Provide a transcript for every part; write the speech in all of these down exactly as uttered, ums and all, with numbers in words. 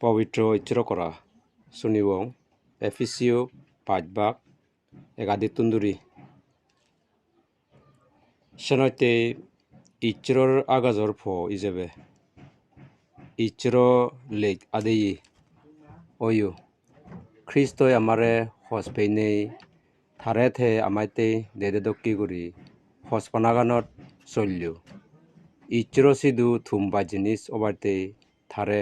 Pobitro Issoro kora sunibong, Efisio paj bak egadittun duri. Senotte Issoror agajor po ijebe Issoro lej adeye oyo. Kristoi amare hos peinei tare te amatte dede dokke guri hospanaganot sollo. Issoro sidu tumba jinis obatte tare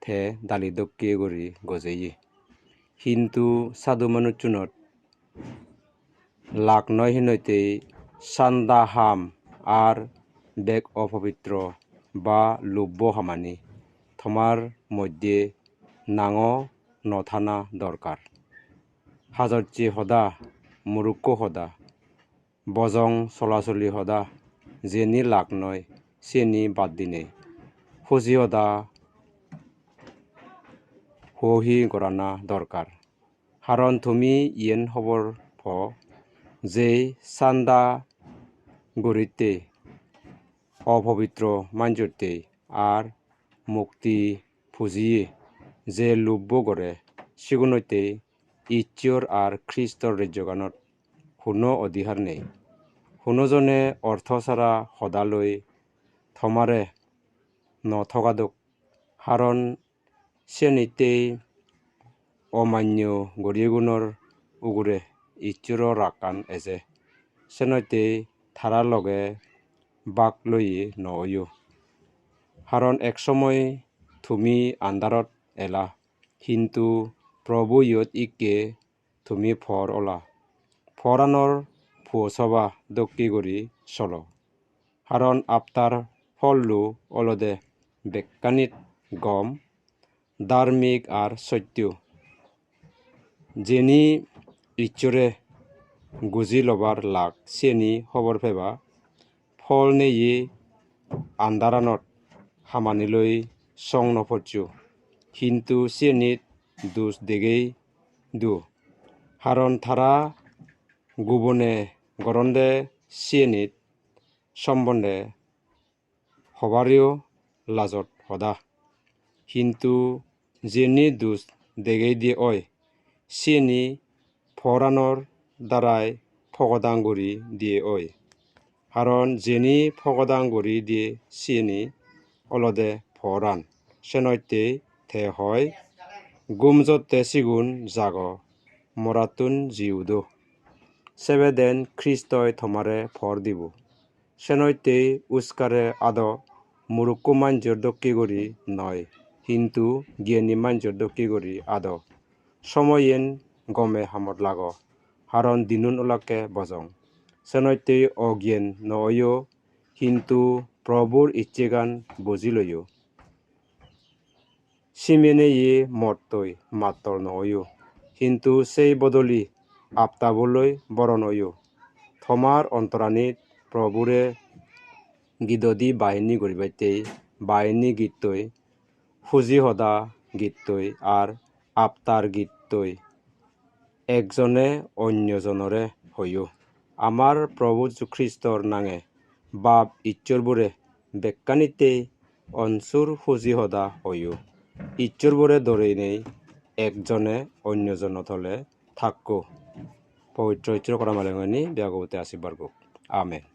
te dali dokke guri gojeye. Hintu sadu manuchunot lak noi hinoite sanda ham ar bek opobitro ba lubbo hamani tomar moddhe nango no thana dorkar. Hajocche hoda, murukko hoda, bojong solasoli hoda, jeni lak noi, seni bad dinei huji hoda huohi gorana dorkar. Haron tumi iyen hobor po je sanda guritte opobitro manjotte ar mukti pujiye je lubbo gore, sigunotte Issor ar Kristor rejjoganot huno odhikar nei. Huno jone ortho sara hodaloi tomare no thogadok, haron siyenittei omanyo guriyegunor ugure Issoro rakkan eje. Senottei tara loge bak loye no oyo. Haron ek somoy tumi andarot ela, hintu Probu iyot ikke tumi por ola. Poranor puo soba dokke guri solo. Haron aptar pollu olode bekkanit gom, dharmik ar sotto. Jeni Issore guji lobar lak siyeni hobor peba, pol neye andaranot hamaniloi song no poccho, hintu siyenit dus degei du. Haron tara gubone goronde siyenit sombonde hobareyo lajot hoda. Hintu jeni dus degei diye oi, siyeni poranor darai pogodang guri diye oi. Haron jeni pogodang guri diye siyeni olode poran. Senottei te hoi, gum jotte sigun jago, morattun ji udo. Sebeden Kristoi tomare por dibo. Senottei uskare ado, murukko manjor dokke guri noi, hintu giyani manjor dokke guri ado. Somoyen gome hamot lago, haron dinun olakke bojong. Senottei ogiyen no oyo, hintu Probur icchegan buji loyo. Simeneye mottoi mattor no oyo, hintu sei bodoli aptaboloi boron oyo. Tomar ontoranit Probure gidodi bahini guribattei bahini gittoi, huji hoda gittoi ar aptar gittoi ekjone onyojonore hoyo. Amar Probu Jisu Kristor nange Bap Issorbure bekkanittei onsur huji hoda hoyo. Issorbure dorinei ekjone onyojono tole thakko. Pobitro Issor kora malengoni biagobote asibbar gok. Amen.